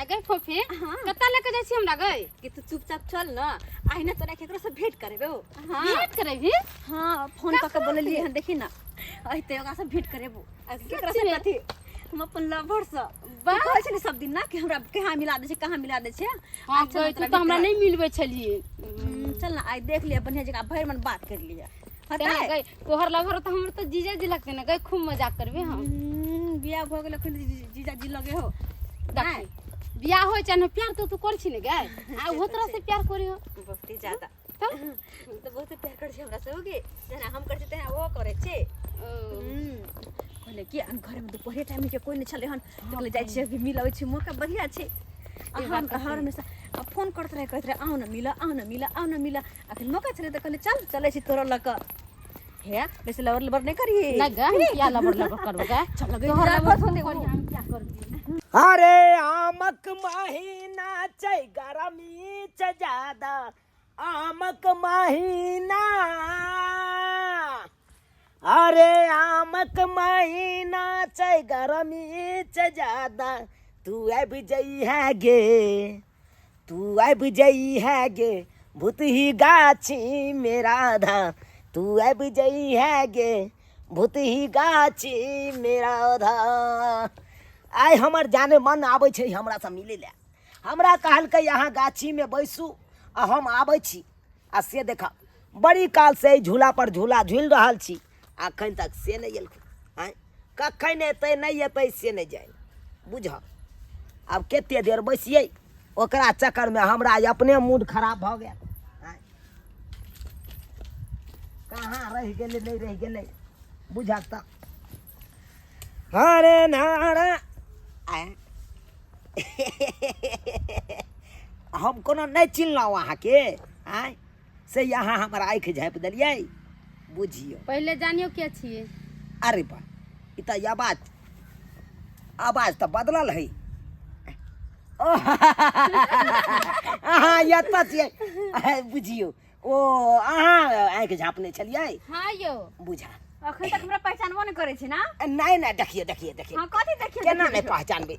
आ गई फोफी? हाँ। कतऽ लऽ के जाइ छी हमरा गई? कि तू चुपचाप चल न, आइ ने तोरा केकरो से भेंट करेबो। हाँ। भेंट करेबी? हाँ, फोन कऽ के बोललियै हन, देखी ना अइते ओकरा से भेंट करेबो। आ केकरा से? सच में? कथी, हम अपन लवर से। वाह। कहै छै ने सब दिन ना कि हमरा कहाँ मिला दै छै, कहाँ मिला दै छै। हाँ। आइ चल गई, ना तू तोरा तऽ हमरा भेंट। नहि मिलबै छलियै। चल ना, आइ देख लिअ, बढ़िया जगह भरि मन बात कर लिअ। तेना हतै? गई, तोहर लवर तऽ हमर तऽ जीजाजी लगतै ने गई, खूब मजाक करबे हम। बियाह भऽ गेल अखन जीजाजी लगे हो? देखी, बियाह होइ छै ने, प्यार तऽ तू करै छी ने गई, आ ओहो तोरा से प्यार करी हो। बहुते ज्यादा। तऽ तऽ बहुते प्यार करै छै हमरा सबके, जेना हम करै छी तेना ओहो करै छै। ओ, कहले कि घरमे दुपहरे टाइम के कोइ नहि छलै हन, तऽ कहले जाइ छियै अभी मिल अबै छी, मौका बढ़िया छै। आ ई हम बात तऽ हर हमेशा आ फोन करैत रहै, कहैत रहै आउ ने मिलऽ, आउ ने मिलऽ, आउ ने मिलऽ। अखन मौका छलै तऽ कहले चल चलै छी तोरा लऽ कऽ। हे, बेसी लबर लबर नहि करी। नहि गै, हम किया लबर लबर करबै गै? चल गै, तोहर तोरा लबर फोन तू देखू। करी, हम किया करबै? अरे आमक महीना छै, गरमी छै ज्यादा, आमक महीना, अरे आमक महीना छै, गरमी छै ज्यादा, तू आबि जइहे गे, तू आबि जइहे गे भूतही गाछी में राधा, तू आबि जइहे गे भूतही गाछी में राधा। आइ हमर जाने मन आबै छै हमरासँ मिलै लए। हमरा कहलकै अहाँ गाछीमे बैसू आ हम आबै छी, आ से देखा बड़ी कालसँ एहि झूलापर झूला झूलि रहल छी, अखन तक से नहि एलखिन। आँय, कखन एतै नहि एतै से नहि जानि। बुझ, आब कते देर बैसियै ओकरा चक्करमे, हमरा अपने मूड खराब भऽ गेल। आँय, कहाँ रहि गेलै, नहि रहि गेलै, बुझक तऽ। अरे नारा, आँय, हम कोनो नहि चिन्हलहुँ अहाँके। आँय, से अहाँ हमर आँखि झाँपि देलियै, बुझियौ। पहिले जानियो के छियै। अरे बा, ई तऽ आवाज, आवाज तऽ बदलल है। अहाँ एतऽ छियै? बुझियौ, ओ अहाँ आँखि झाँपने छलियै? हाँ यौ। बुझा, अखन तक हमरा पहचानबो नहि करै छै ना? नहि नहि, देखियौ देखियौ देखियौ। हाँ, कथी देखियौ? केना देखियौ, नहि देखियौ। पहचानबै?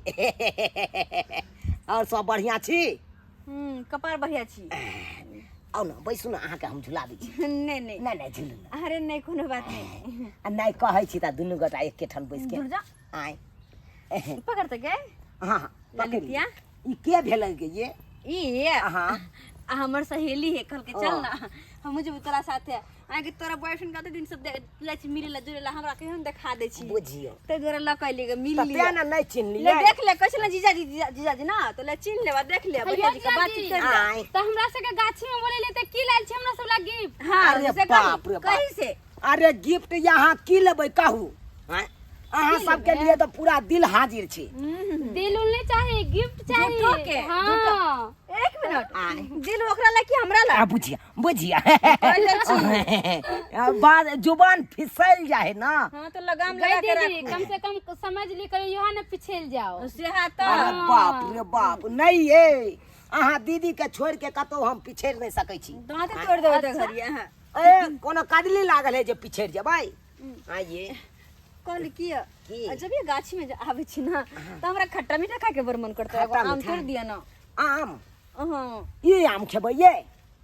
आओर सब बढ़िआँ छी? कपार बढ़िया छी। आउ ने, बैसू ने, अहाँके हम झुला दै छी। नहि नहि। नहि नहि, झुलू ने। अरे नहि, कोनो बात नहि। आ नहि कहै छी तऽ दुनू गोटा एके ठाम बैस के झुल जा। आँय। पकड़ तऽ गे। हाँ हाँ, पकड़ि ललितिया। लिअ। ई के भेलै गे ये? ई हाँ। आ हमर सहेली है, कहलकै चल ओ। ना, हमहूँ जेबौ तोरा साथे। अहाँके तोरा बॉयफ्रेंड कते दिन से लै छी मिले ला जुले ला, हमरा कहियो ने देखा दै छी। बुझियौ, ताहि दुआरे लऽ कऽ एलियै गे, मिल तऽ लिअ। तें ने नहि ले चिन्हलियै। देख ले, कहै छलै जीजाजी, जीजाजी ना, तऽ ले चिन्ह लेबा, देख ले हे बढ़िया जी के जीजाजी। बातचीत कर ले। आँय। तऽ हमरा सबके गाछी में बोलेले तऽ की लायल छी हमरा सब ला गिफ्ट? हाँ, अरे से कही, बाप रे बाप। कही से। अरे गिफ्ट यहाँ की लेबै कहू? आँय, अहाँ की सबके लेबै? लिए तऽ पूरा दिल हाजिर छै। दिल उल नहीं चाहिए, गिफ्ट चाहिए। झूठो के, हाँ। एक मिनट। आँय। दिल ओकरा ला कि हमरा ला? आ बुझिया बुझिया, कहै छी। बात जुबान फिसल जाए ना। हाँ, तो लगाम गई लगा के दीदी, राखू। कम से कम समझ ली कहियो यहाँ न पिछेल जाओ। से हा अरे तऽ बाप रे बाप, नहीं ये अहाँ दीदी के छोड़ के कतौ हम पिछड़ नहीं सकै छी। दाँत तोड़ देबै तऽ घरिया। अहाँ ए कोनो कदली लागल है जे पिछड़ जेबै? आइए। कहली की की? जब ये गाछी में आबै छी ना तऽ हमरा खट्टा मीठा खाय के बड़ मन करता। एगो खट्टा आम मीठा? तोड़ दिअ ना। आम? हाँ। ई आम खेबै ये?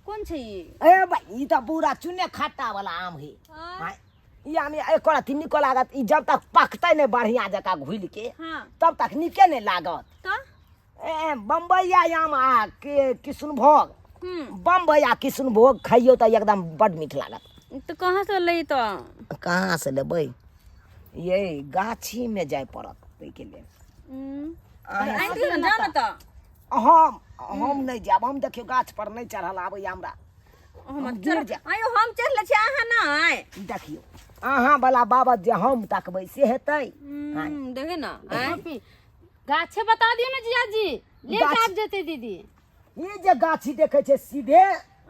कोन छै ई? ए भाई, ई तऽ पूरा चुने खट्टा वाला आम है। हाँ। हाँ, ई आम एको रत्ती नीको लागत? ई जब तक पकतै नहि बढ़िया जकाँ घुलि के हाँ तब तक नीके नहि लागत। तऽ ए बम्बइया आम आ के किशुनभोग। बम्बई आ किशुनभोग खइयौ तऽ एकदम बड मीठ लागत। तऽ कहाँ से लै तऽ? कहाँ से लेबै ये? गाछीमे जाय पड़त ताहिके लेल। अहाँ आनि दियौ ने, जाउ ने तऽ। हम नहि जायब। हम देखियौ गाछ पर नहि चढ़ल आबैया हमरा। हम हम गिर चढ़ जायब। आयो, हम चढ़ लै छी, अहाँ नहि। देखियौ, अहाँ वाला बाबत जे हम तकबै से हेतै? देखे ना आँय। कॉपी गाछे बता दियो ना जीजाजी, ले गाछ- आबि जेतै दीदी। ई जे गाछी देखै छै सीधे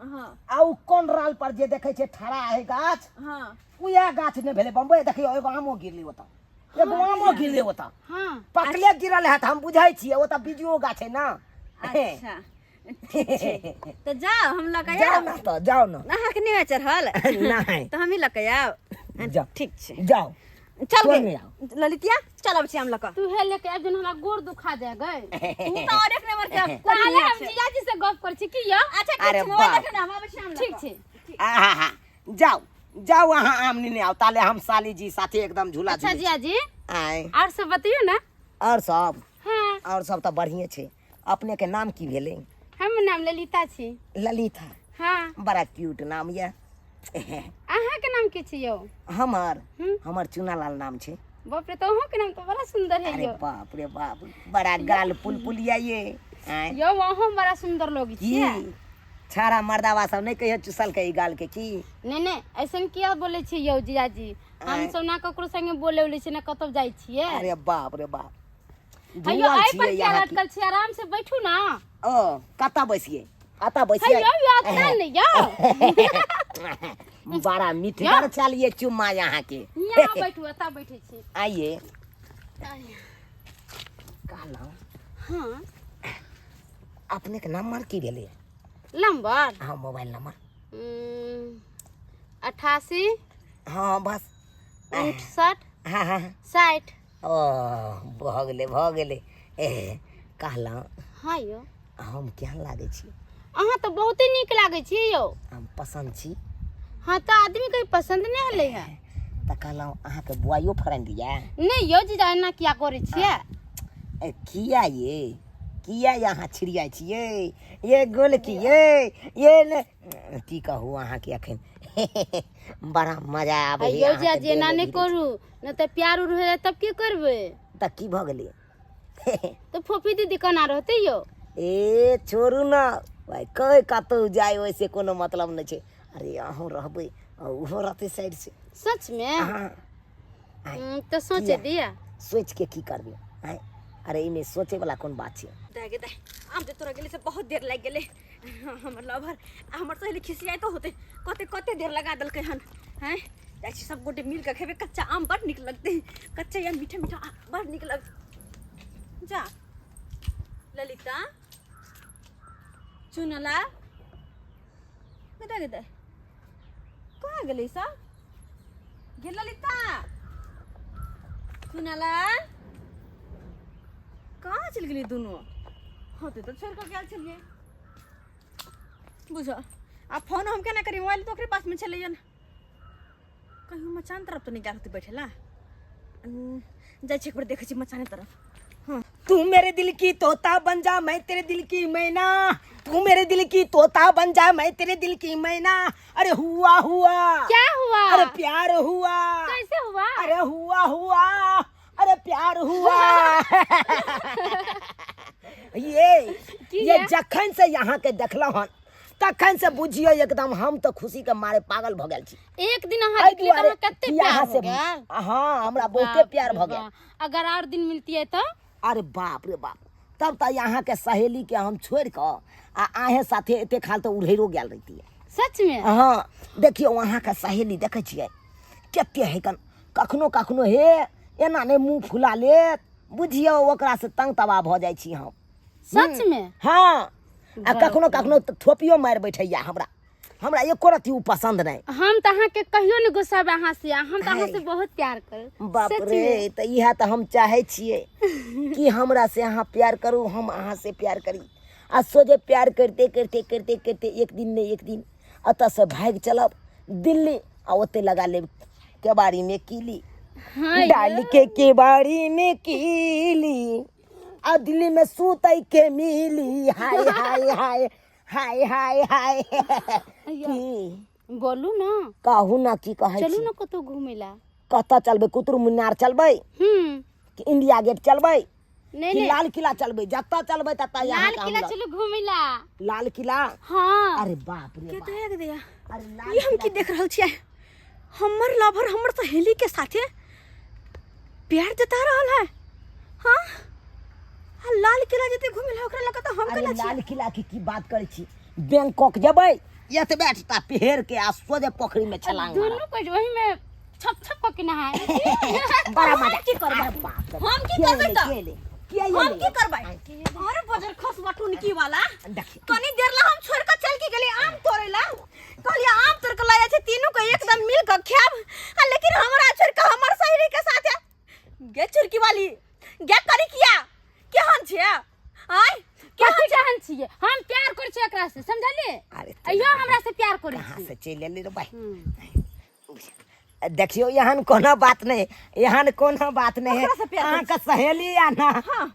हाँ आ उ कोन राल पर जे देखै छै ठड़ा है गाछ, हाँ उएह गाछ नहि भेलै बम्बई। देखियौ, एगो आमो गिरलै ओतऽ, एगो आमो गिरलै ओतऽ। हाँ। पकले गिरल हैत, हम बुझै छियै, ओतऽ बीजो गाछ है ना। अच्छा, ठीक छै, तऽ जाउ, हम लऽ कऽ जाउ आयब। ने तऽ, जाउ ने। अहाँके नहि चढ़ल? नहि। तऽ हमही लऽ कऽ आयब। जाउ। ठीक छै। जाउ। चल तोड़ गे ने आउ। ललितिया चल आबै छी आम लऽ कऽ तू हे लेके आबि जन हमरा गोड़ दुखा जाय गए तू तऽ और एक नंबर के ताले हम जीजाजी से गप करै छी की यौ अच्छा ठीक अरे छै मोबाइल बाप। देख ने हम आबै छी आम लऽ ठीक कऽ। छै आहा जाओ जाओ अहाँ आम नेने आउ ताले हम साली जी साथे एकदम झूला अच्छा झूलै छी। जीजाजी आँय और सब बतैयौ ने और सब हाँ और सब तऽ बढ़िए छै अपने के नाम की भेलै हम नाम ललिता छी ललिता हाँ बड़ा क्यूट नाम यऽ अहाँके नाम की छी यौ हमर हम्म। हमर चुनालाल नाम छै बाप रे तो अहूँके नाम तो बड़ा सुंदर है अरे यौ बाप रे बाप बड़ा गाल पुलपुलिया ये आँय यौ अहूँ बड़ा सुंदर लोग की छियै छाड़ा मर्दावा सब नहि कहियो चुसल के ई गाल के की नहीं नहीं ऐसन किया बोले छी यौ जीजाजी हम सब ना ककरो संगे बोले उले छी ना कतौ जाइ छियै अरे बाप रे बाप हयो धुआल एहि पर छियै किया यहाँ लटकल छी आराम से बैठू ना ओ कतऽ बैसियै अतऽ बैसियै हयो यो अतऽ ने यौ बड़ा मीठगर चलिए चुम्मा यहाँ के यहाँ बैठू एतऽ बैठे छी आइए कहलहुँ हाँ अपने के नंबर की भेलै नंबर हाँ मोबाइल नंबर 88 हाँ बस 59 हाँ हाँ हाँ। 60 ओ भऽ गेलै भऽ गेलै ए कहलहुँ हाँ यौ हम केहन लागै छी अहाँ तऽ बहुते नीक लागै छी यौ हम पसन्द छी हाँ तऽ आदमी के पसंद नहीं हले है तऽ कहलहुँ अहाँके बॉयो फ्रेंड यऽ नहीं यौ जीजा एना किया करै छियै ए किया ये किया अहाँ छिड़ियाइ छियै ये गोल की ये ये ने की कहू अहाँके अखन बड़ा मजा आबै यौ जीजा जी एना नहि करू नहि तऽ प्यार उर हो जाए तब की करबै तऽ की भऽ गेलै तऽ फोफी दीदी केना रहतै यौ ए छोड़ू ने भाइ कहि कतहु जाय ओहिसँ कोनो मतलब नहि छै अरे अहूँ रहबै आ ओहो रहतै साइडसँ सच में हाँ तऽ सोचे दिया सोचि के की करबै आँय अरे एहिमे सोचैवला कोन बात छै दे गे दे आम जे तोरा गेलै से बहुत देर लागि गेलै हमर लवर आ हमर सहेली खिसियाइतो होतै कते कते देर लगा देलकै हन हैं जाइ छी सब गोटे मिल कऽ खेबै कच्चा आम बड़ नीक लगतै कच्चा या मीठा मीठा आम बड़ नीक लगतै जा ललिता चुनला कतऽ गेलै कहाँ गेलै सब गे ललिता चुनला कहाँ चलि गेलै दुनू हँ तऽ छोड़ि कऽ गेल छलियै बुझ आ फोन हम केना करी मोबाइल तऽ ओकरे पासमे छलैए ने कहीं मचान तरफ तऽ नहि गेल होतै बैठे ला जाइ छी एक बेर देखै छी मचाने तरफ हाँ तू मेरे दिल की तोता बन जा मैं तेरे दिल की मैना तू मेरे दिल की तोता बन जा मैं तेरे दिल की मैना अरे हुआ हुआ क्या हुआ अरे प्यार हुआ कैसे हुआ अरे हुआ हुआ अरे प्यार हुआ ये की ये ये? जखन से यहाँ के देखलहुँ हन तखन से बुझियो एकदम हम तो खुशी के मारे पागल भ गेल छी एक दिन अहाँ एहि देखली तऽ दुआरे हमरा कते कि प्यार अहाँ हो से गेल हाँ हमरा बहुते बाप प्यार रे भ गेल बाप। अगर और दिन मिलती है तो अरे बाप रे बाप तब तऽ यहाँ के सहेली के हम छोड़ कऽ आ आहे साथे एते खाल तऽ उड़ैरो गेल रहितियै सच में हाँ देखियौ अहाँके सहेली देखै छियै कते है कन कखनो कखनो हे एना नहि मुँह फुला लेत बुझियौ ओकरासँ तंग तबाह भऽ जाइ छी हम सच में हाँ आ कखनो कखनो तऽ थोपियो मारि बैठैया हमरा हमरा एको रत्ती ओ पसन्द नहि हम तऽ अहाँके कहियो नहि गुस्साब अहाँ से हम तऽ अहाँ से बहुत प्यार करब बाप सच रे में। तऽ इएह तऽ हम चाहै छियै कि हमरा से अहाँ प्यार करू हम अहाँ से प्यार करी आ सोझे प्यार करिते करिते करिते करिते एक दिन ने एक दिन एतऽसँ भागि चलब दिल्ली आ ओतै लगा लेब केबाड़ीमे कीली हाँ डाल के केबाड़ी में कीली आ दिल्ली में सुतै के मिली हाय हाय हाय हाय हाय हाय की बोलू ना कहू ना की कहै चलू छी ना कतौ घूमे ला कतऽ चलबै कुतुब मीनार चलबै हम्म कि इंडिया गेट चलबै नहीं कि नहीं लाल किला चलबै जतऽ चलबै ततऽ लाल यहाँ के हम किला लऽ- चलू घूमे ला लाल किला हाँ अरे बाप रे के बाप तऽ एक दिया अरे लाल ई हम की देख रहल छियै हमर लवर हमर सहेली के साथे प्यार जता रहल है हाँ आ लाल किला जते घूमे ला ओकरा लगा तऽ हम अरे केना छियै लाल किला के की बात करै छी बैंकॉक जेबै एतबे टा पेहर के आ सोझे पोखरी में छलांग मारब। दुनू कोई वही में छप छप कऽ के नहाय बड़ा मजा की करबै? अरे बाप रे हम की के करबै एलै, तऽ? के एलै? के एलै? हम की करबै अरे बजर खसबा टुनकी वाला देखियौ कनी देर ला हम छोड़ के चल के गेली आम तोड़े ला कहलिए आम तोड़ के ला जाइ छै तीनू के एकदम मिल के खायब आ लेकिन हमरा छोड़ के हमर सहेली के साथ छियै, हम प्यार करै छियै एकरा से, समझलिए? अरे अइयो हमरा से प्यार करै कहाँ छी। से चलि एली रे भाई? हम्म। देखियौ, एहन कोनो बात नहि, एहन कोनो बात नहि। ककरा से प्यार करै? अहाँके सहेली आ ना। हाँ।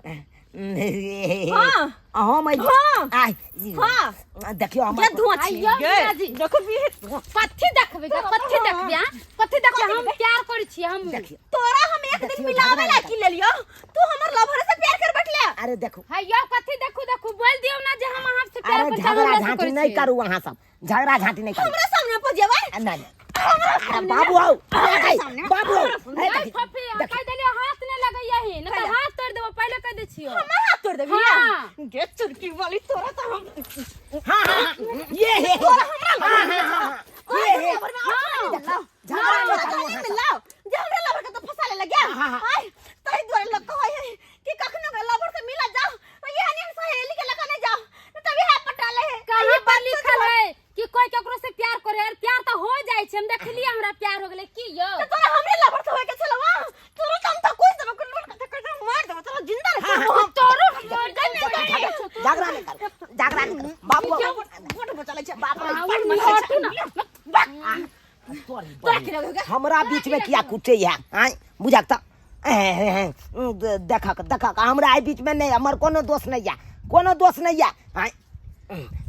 हाँ, हम हाँ। आइ हाँ। देखियौ ये हमर धुआं छी। अइयो गे, मीना जी। देखो भी कथी देखबै गे, कथी देखबै? हाँ, कथी देखबै? हम प्यार करै छियै हम। देखियौ। तोरा हम एक दिन देखियौ, मिलावे झगड़ा ला नहि की लेलियो, तू हमर लवर से प्यार कर बैठले। अरे देखू। हैयो, कथी देखू? देखू, बोल दियौ ना जे हम अहाँ से प्यार अरे करै छी, झगड़ा हमरा से झांटी करै नहि छियै। करू, अहाँ सब झगड़ा झांटी नहि करू। हमरा सामने पर जेबै? नहि नहि, अरे बाबू आउ, बाबू आउ। ए फफी, हम कहि देलियौ हाथ नहि लगैया ही, नहि तऽ हाथ तोड़ि देबो, पहिले कहि दै छियौ। हमर हाथ तोड़ देबी? हाँ। गे चुरकी वाली, तोरा तो हम हाँ हाँ, ये हे, तोरा हमरा हाँ हाँ हाँ, ये हे। लवर में और लाओ। झगड़ा नहि करू अहाँ सब। लाओ जे हमरा लवर के तो फंसा ले लग्या। हाँ, हाँ। आय तही दुआरे लोग कहै है कि कखनो के लवर से मिला जाओ, ये हनी हम सहेली के लगा नहीं जाओ, तभी हाथ पटा ले है। कहाँ पर लिखल है कि कोई केकरो से प्यार करे? और प्यार तऽ हो जाइ छै, हम देखलियै हमरा प्यार हो गेलै की यौ? तो तोरा हमरे लवर से होय के छलवा, तोरा तो हम तो कोई देबो के लोट के कर मार देबो, तोरा जिंदा रख हम तोरो मर जाई। झगड़ा नहि करू, झगड़ा नहि करू बाबू आउ। गोट बचले छै बाप रे। आउ, बड़ हटू ना। तोरी तोरा की लगेगा? हमरा बीच में किया कुटे है? आय बुझक तऽ देखक देखक, हमरा एहि बीच में नहि, हमर कोनो दोष नहि या, कोनो दोष नहि या। आय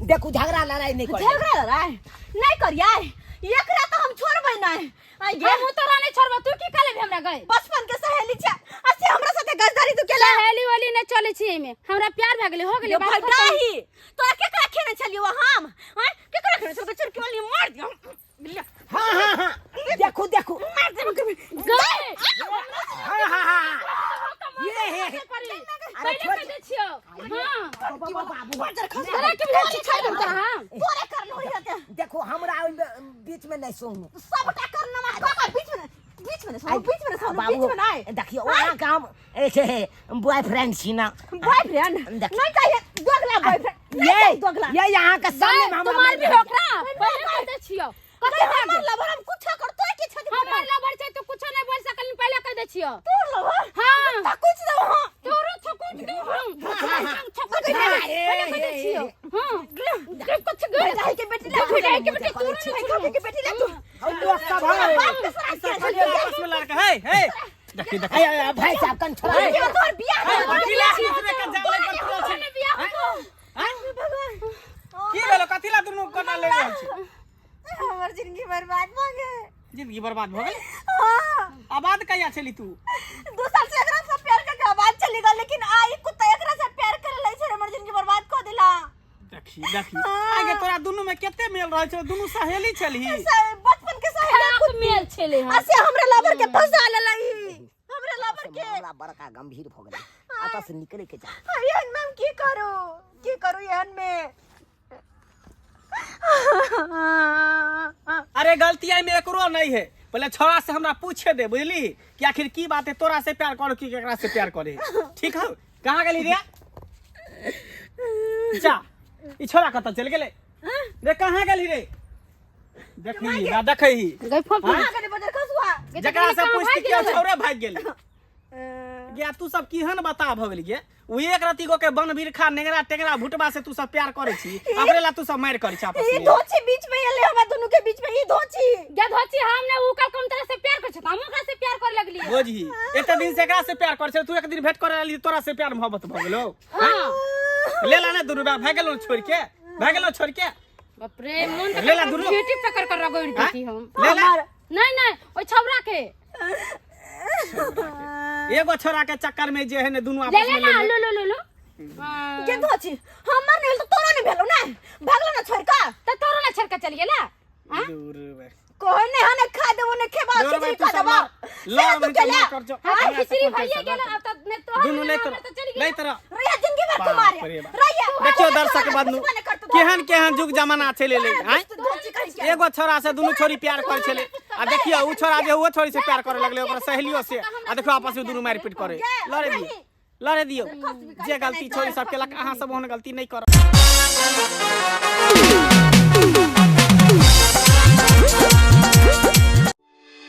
देखू, झगड़ा लड़ाई नहि करी। झगड़ा लड़ाई नहीं करियै, एकरा तो हम छोड़बै नहीं। आई गे, हमहूँ तोरा नहि छोड़बो, तू की कहले हमरा गई? बचपन के सहेली छै आ से हमरा साथे गजदारी तू केला। सहेली वाली नहि चलै छै एहिमे, हमरा प्यार भए गेलै, हो गेलै यो बात भाई खतम। डाही, तोरा केकरा खेने छलियो हम? हैं, केकरा खेने छलियो? चुरकी वाली, मार दियो। हाँ हाँ हाँ, देखू देखू। मार देबो के। गई। हाँ हाँ हाँ, ये हे। पहिले कहि दै छियौ। हाँ। बाबू। बाजर खस। तोरा के बुझाइ छै छोड़ि देब तोरा हम? तोरे करन होई हते। देखू, हमरा ओहिमे बीच में नहि सुनू। सबटा करनमा काका बीच में, बीच में सुनो, बीच में सुनो, बीच में नहीं। देखियौ, अहाँके हम बॉयफ्रेंड छी ना। बॉयफ्रेंड देखियौ। नहीं चाहिए दोगला बॉयफ्रेंड नहीं ये चाहिए दोगला। ये अहाँके सामने में हमरा तू मारबी ओकरा, पहिले कहि दै छियौ। कथी हमर लवर हम कुछ कर तोरा की छथि? हमर लवर छै तो कुछो नहीं बोल सकल, पहिले कहि दै छियौ। तोर लवर? हाँ। ता कुछ दो। हां, तोरो छकुच दे हम, छकुच दे, पहिले कहि दै छियौ। हां, कुछ गए भाई के बेटी ले। भाई के बेटी, तोरो भाई के बेटी ले तू। हम दोस्त सब है। बाप के सराय के खाली आपस में लड़का है हे, देखी देखी। आय, आय, भाई साहब कन छोड़ा। ये तोर बियाह हे, कथी ला दूसरे के जाल पर तुरल छै? बियाह होतो। हैं? की भेलो? कथी ला दुनू कना ले रहल छी? हमर जिंदगी बर्बाद भ गेल। जिंदगी बर्बाद भ गेल? हां। आबाद कहिया छली तू? 2 साल से एकरा से प्यार करके आवाज चली गल, लेकिन आई कुत्ता एकरा से प्यार करे लै छै, हमर जिंदगी बर्बाद कर दिला। देखी देखी, आगे तोरा दुनू में कते मेल रहै छौ? दुनू सहेली छलही। बचपन के सहेली। खाक मेल छेले हम। आ से हमरे लवर के फंसा लेलई, हमरे लवर के। मामला बड़का गंभीर भ गेलै, एतऽ से निकले के चाही। एहन में हम की करू, की करू एहन में? अरे गलती आई में एकरो नहीं है, पहले छोरा से हमरा पूछे दे, बुझली कि आखिर की बात है, तोरा से प्यार करो कि केकरा से प्यार करे। ठीक है, कहाँ गेली रे? जा, ई छोरा कतऽ चल गेलै रे? कहाँ गेली रे? देखी ना, देखही। गई फफी। कहाँ गेलै बजर खसुआ? जकरा से पूछती कि छोरे भाग गेलै। अ, गे, तू सब केहन बता भऽ गेली गे? ओ एक रति गो के बन बिरखा नेंगरा टेंगरा भुटबा से तू सब प्यार करै छी, ओकरे ला तू सब मारि करै छी आपस ई में। धोची बीच में एलै, हमरा दुनू के बीच में ई धोची। गे धोची, हम ने ऊ कल कम तरह से प्यार कर छै, हम ओकरा से प्यार करे लगलियै। बुझही, एते दिन से एकरा से प्यार करै छै, तू एक दिन भेंट करे ली तोरा से प्यार मोहब्बत भऽ गेलो? हां। ले ला ने, दुनू बा भए गेलो, छोड़ के भए गेलो, छोड़ के। बाप रे, मन ले ला दुनू। चीटी पकड़ कर रगड़ देती हम। ले ला। नहीं नहीं, ओइ छौरा के। एगो छोरा के चक्कर में जे है ने दुनू ले आपस ले में ना। ले लो लो लो लो, हाँ। के धोची, हमर नहीं तो तोरो नहीं भेलो ना, भागलो ना छोड़ का। त तोरो ना छोड़ के चल गेला? हाँ? दूर बे। कोई नहीं हने खा देबो ने खेबा, दूर बे, खिचड़ी तू खा सब देबो। लड़ से तू लड़ केला कर जो। हाँ, हमरा से खिचड़ी कोन भइए टेंशन गेला, ना। अब त ने तोहर दुनू ने नहीं हमर तरह त चलि गेला। नहीं तरह। रैया जिंदगी भर बाप तुम्हारे रे बाप। रैया। देखियो दर्शक बंधु, केहन केहन जुग जमाना चलि एलै आँय। धोची कहि के। एगो छोरा से दुनू छोरी प्यार करे छलै, आ देखियो उ छोरा जे ओ छोरी से प्यार करे लगलै, ओकरा सहेलियो से, आ देखियो आपस में दुनू मारि पीट करे। लड़े दियौ, लड़े दियौ। जे गलती छोरी सब केलक, अहाँ सब ओहन गलती नहि करब।